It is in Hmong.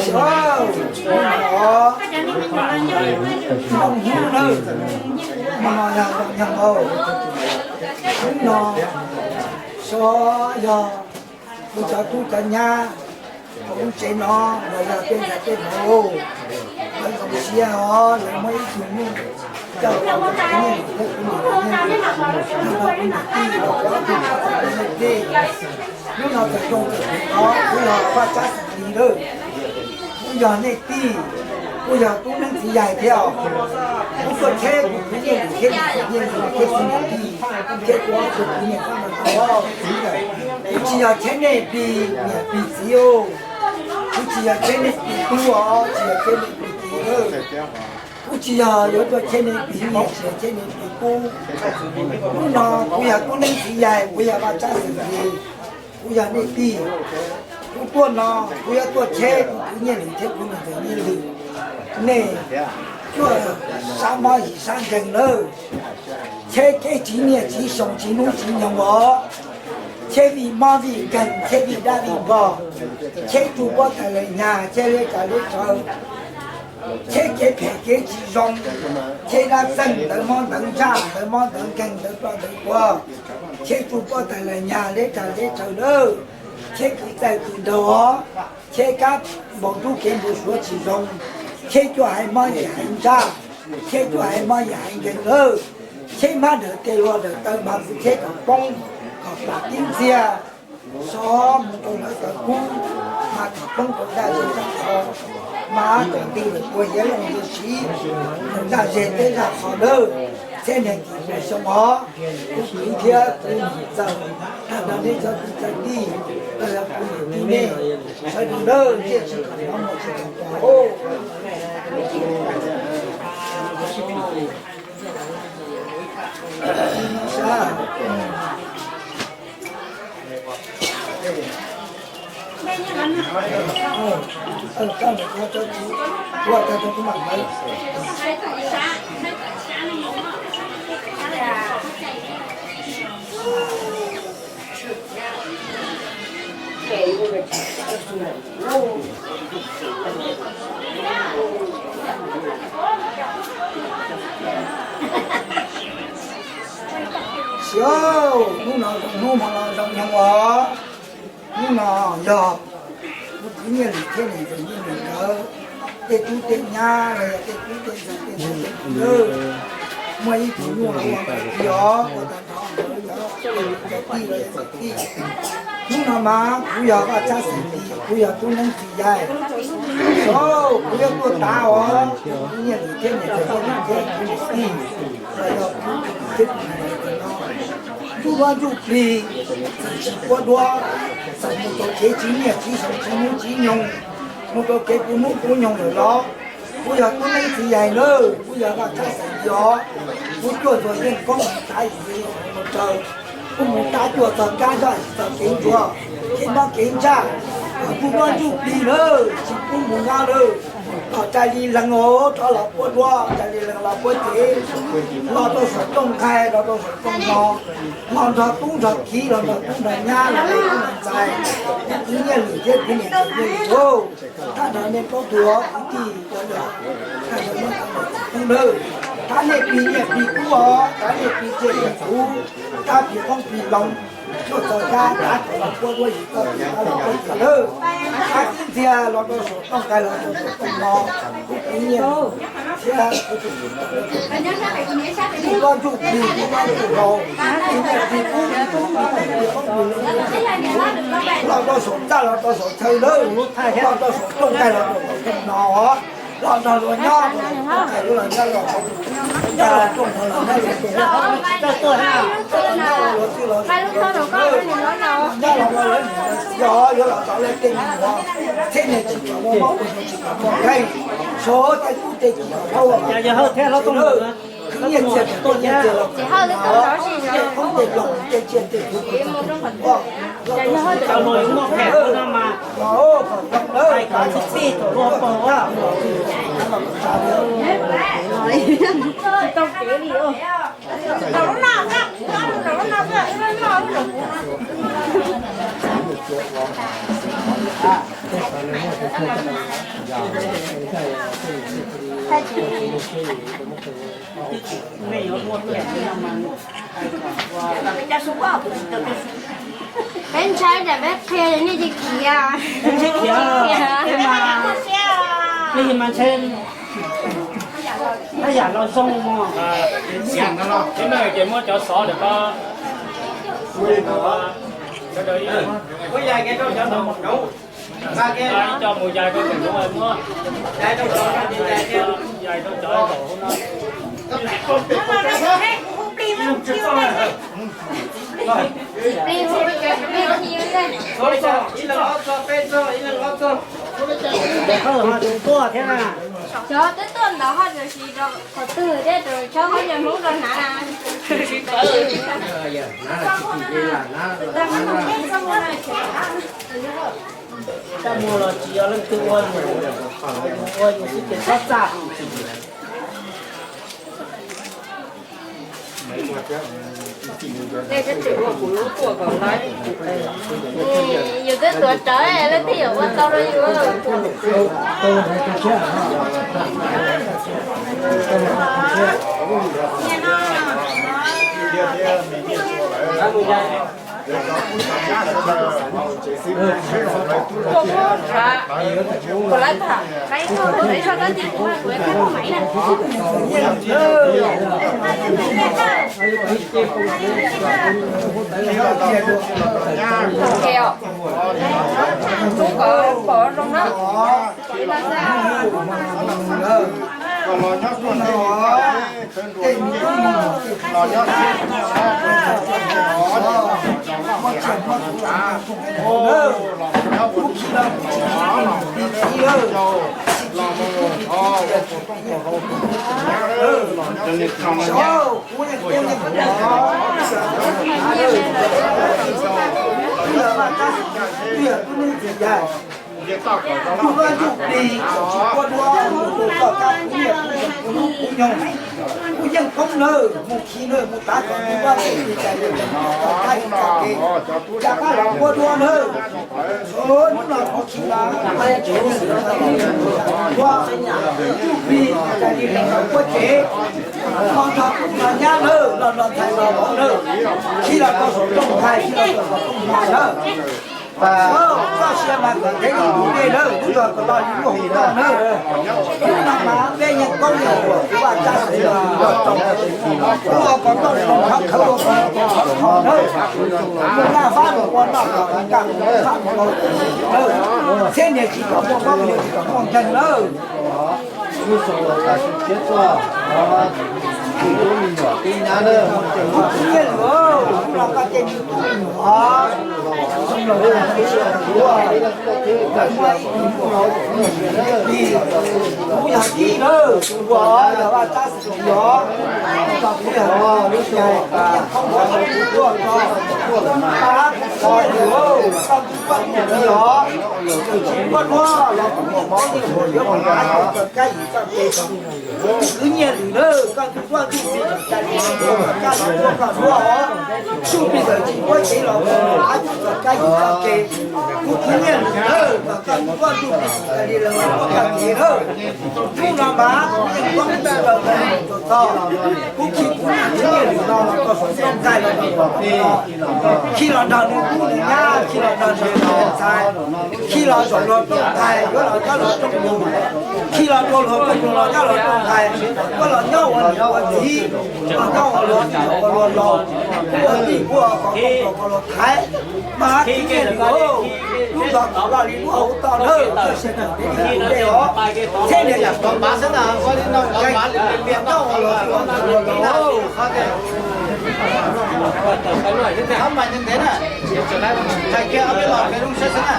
Xyov, no, no, no, no, no, xyov yog kuv cov tub cov nyab hauv lub tsev no los yog tej ntxhais tej vauv, lawv zoo siab os, lawv muaj ib tug nyuj coj los ua kuv niam thiab kuv niam tus nyuj, hnub no kuv niam tij los ua ob tug tub txawm tus nyuj tij. Hnub no txawm zoo txawm phem os, kuv yog Vaj Tsab xeem Lis lawm. Kuv yog nej tij, kuv yog tub neeb txiv yaig thiab os. Kuv tuaj cheb kuv kwv Nyiaj Lwm thiab niam Nyiaj Lwm thiab kuv niam tij, thiab kuv ob tug kwv niam tij no os. Kuv tsis yog cheb nej plig niam plig txiv os. Kuv tsis yog cheb nej plig tub os, tsis yog cheb nej plig txiv lawm. Kuv tsis yog yuav tuaj cheb nej plig nyiaj, tsis yog cheb nej plig tub. Hnub no kuv yog tub neeb txiv yaig, kuv yog Vaj Tsab xeem Lis, kuv yog nej tij. Kuv tuaj no, kuv yuav tuaj cheb kuv kwv Nyiaj Lwm thiab kuv niam ntxawm Nyiaj Lwm. Nej cuaj sab mob yim sab nkeeg lawm. Cheb kev tsiv nyiaj tsiv xyoo tsiv hnub tsiv nyoog os. Cheb vij mob vij nkeeg, cheb vij dab vij npog, cheb tsuj pob tawg lawm nyag, cheb liab tsaws liab tsawv, cheb kev phem kev tsis zoo, cheb dab txeej ntawv mob ntawv ntsaj, ntawv mob ntawv nkeeg, ntawv ploj ntawv tuag, cheb tsuj pob tawg lawm nyag, liab tsaws liab tsawv lawm. Cheb kev txaij kev nraug os, cheb kab npau ntub kev npau suav tsis zoo, cheb cuaj haiv mob yim haiv ntsaj, cheb cuaj haiv mob yim haiv nkeeg lawm. Cheb hmab dawm tes hluas dawm taw mas kuv cheb kom poob, kom plam tib ntxiag, xov mus rau lawv tawv kub, mas kom poob rau ntaj ze ntaj qhov, mas kom nti lawm puas hiav looj hiav siv, ntaj ze teb ntaj qhov lawm. Txhiab nees nkaum xyoo os, kuv kwv thiab kuv niam ntxawm, tag nrho nej cov kwv cov tij, los yog kuv niam tij nej, sawv daws nawb, ntiaj teb tsis kam nyob mus tsis kam pom. Xyov, hnub no zoo hnub hmo no zoo nyoog os. Hnub no yog kuv kwv Nyiaj Lwm thiab niam ntxawm Nyiaj Lwm nkawd tej tub tej nyab los yog tej tub tej ntxhais tej ntxhais tej kwv lawm, muaj ib tug nyuj los ua nkawd tij os, ua tag nrho nkawd cov kwv cov tij los yog ntxhais tij. Hnub no mas kuv yog Vaj Tsab xeem Lis, kuv yog tub neeb txiv yaig. Xyov, kuv yuav tuaj tav os, kuv kwv Nyiaj Lwm thiab niam ntxawm Nyiaj Lwm thiab kuv niam tij, los yog kuv kwv thiab kuv niam ntxawm no ntsuj duab ntsuj plig, txawm tsis puab duab, txawm mus rau kev tsiv nyiaj tsiv xyoo tsiv hnub tsiv nyoog, mus rau kev puv hnub puv nyoog lawm los, kuv yog tub neeb txiv yaig nawb, kuv yog Vaj Tsab xeem Lis os. Kuv cuaj txuas yeej koob tav yim mus raws, kuv mus tab cuaj txog kab zoj yim txog kev ntsuag, kev mob kev ntsaj, kom ntsuj duab ntsuj plig nawb, tsis pub mus nyob lawm. Kom rais li leeg os rov los puab duab, rais li leeg los puab cev, los rau saum rooj nqaij, los rau saum rooj hmo, los nrog tub nrog kiv, los nrog tub nrog nyab, los nrog tub nrog ntxhais, kuv kwv Nyiaj Lwm thiab kuv niam ntxawm Nyiaj Lwm lauj. Thaj nrog nej plaub tug kwv tij, thaj nrog nej tub nawb, thab nej plig nyiaj plig kub os, thab nej plig tsiaj plig txhu, thab plig qoob plig loo, cuaj txog kab thab kom los puab duab yim txoj kev thab los puab cev lawm. Thab tib ntxiag los rau saum rooj nqaij los rau saum rooj hmo, kuv kwv Nyiaj Lwm thiab kuv tus ntxhais ntsuj duab ntsuj plig, ntsuj duab ntsuj laus, plig nyiaj plig kub, plig tub plig qoob plig loo, los rau saum txaj los rau saum chaw lawm, los rau saum rooj nqaij los rau saum rooj hmo os. Los nrog luag nyob, los nrog luag nyob, los nrog luag nyob, los nrog luag txij los nyob, los nrog luag txiv os, yuav los tau lawv tej me nyuam, txhiab neeg tsis kam muaj mob, ua neeg tsis kam muaj nkeeg, suav tej tub tej kiv los tau ua kwv nyiaj txiag, kwv nyiaj txiag los tej qoob tej loo, tej tsiaj tej txhu, los tau suav txaj los tau suav chaw, los kom zoo nawb, los kom tsa li. Peb ntshai ntawm peb qhia nej tsis khiav. Nej tsis khiav, nej mas ntshai. Tab yam los zoo mog. Ces muab cov xov ntawm ko, muab yai rau cov ntawd mus coob, ib co mus yai rau ntawm ko muab, yai rau cov, yai rau cov zaum hauv no. Cov twb tuaj ntawd ho tsis rau qhov twg thiab, rau tshawb qhov ncauj Hmoob rau hnav na. Tab muaj los tsis yog leej twg ua yus, ua yus xwb ces txhob txaj. Yus twb tuav rawv, leej twg yuav ua tau rau yus. Kuv vaj ntsuj plig tsis quaj duab, mus rau koj kab kuv niam kuv txiv kuv lub kuv nyoog, kuv yeej poob nawb, mus khi nawb, mus tav kom kuv vaj ntsuj plig tas li, kab ib txoj kev, cas pab los quaj duab nawb. Hnub no kuv khi no, vaj ntsuj plig tas li los quaj cev, los nrog kuv los nyab nawb, los nrog ntxhais los vauv nawb, khi los rau saum rooj ntxhais, khi los rau saum rooj ntxhais nawb. Koj sia mas kom ntev li tus dej nawb, hnub no kom loj li lub hauv toj nawb. Hnub no mas peb yeej koob yeej huam, kuv vaj tsab xeem los rau, kuv ua kom toj mus qhov khawv, ua kom toj mus qhov nawb. Mus laj fab mus ua noj kom nkaj mus fab mus ua nawb. Txhiab niag tsis kom muaj mob, niag tsis kom muaj nkeeg nawb. Lub xyoo los tag sim tshiab tuaj, tus tub me nyuam tub nyab na, muaj coob. Kuv tub nyiaj lwm, hnub no koj cia li tub me nyuam, xyoo los tag sim tshiab tuaj, kuv yog tib nawb, tus ua yog vaj tsab xeem os, tos kuv yog lub cai, kuv yeej qhov ua tus tuaj tso, kuv tub nyiaj lwm, koj tub koj tub txiv os, tsis quaj duab los kuv yeej paub yeej huam yuav mus hnav tau kab yim txoj kev. Kuv tub nyiaj lwm nawb, koj tub koj tub txiv txawm cas li los kuv koj kab los kuaj koj duab os. Tsuj plig txawm tsis muab cev los kuv mus hnav tau kab yim txoj kev. Kuv tub nyiaj lwm nawb, koj tub koj tub txiv txawm cas li los kuaj koj cev nawb. Hnub no mas kuv yeej paub txog, kuv khi kuv tub nyiaj lwm no los rau saum rooj ntxhais los rau saum rooj no. Khi los nrog nws tub nws nyab, khi los nrog nws tub ntxhais, khi los zaum los rooj ntxhais, yuav los nyob los rooj nus, khi los rau luag rooj nus los nyob los rooj ntxhais, yuav los nyob ua niam ua txiv, los nyob ua luag txiv ua luag laus, ua tij ua kom kom kom luag thaiv. Mas tub nyiaj lwm, lub zos kom loj li lub hauv toj nawb, koj sia tawm peb li tus dej os. Txhiab niag yam tov npav xwb na, ua li no tov npav li nyob ua luag txiv ua luag laus. Hab mas ntev na, hais kiag ob peb los peb lub sab xwb na.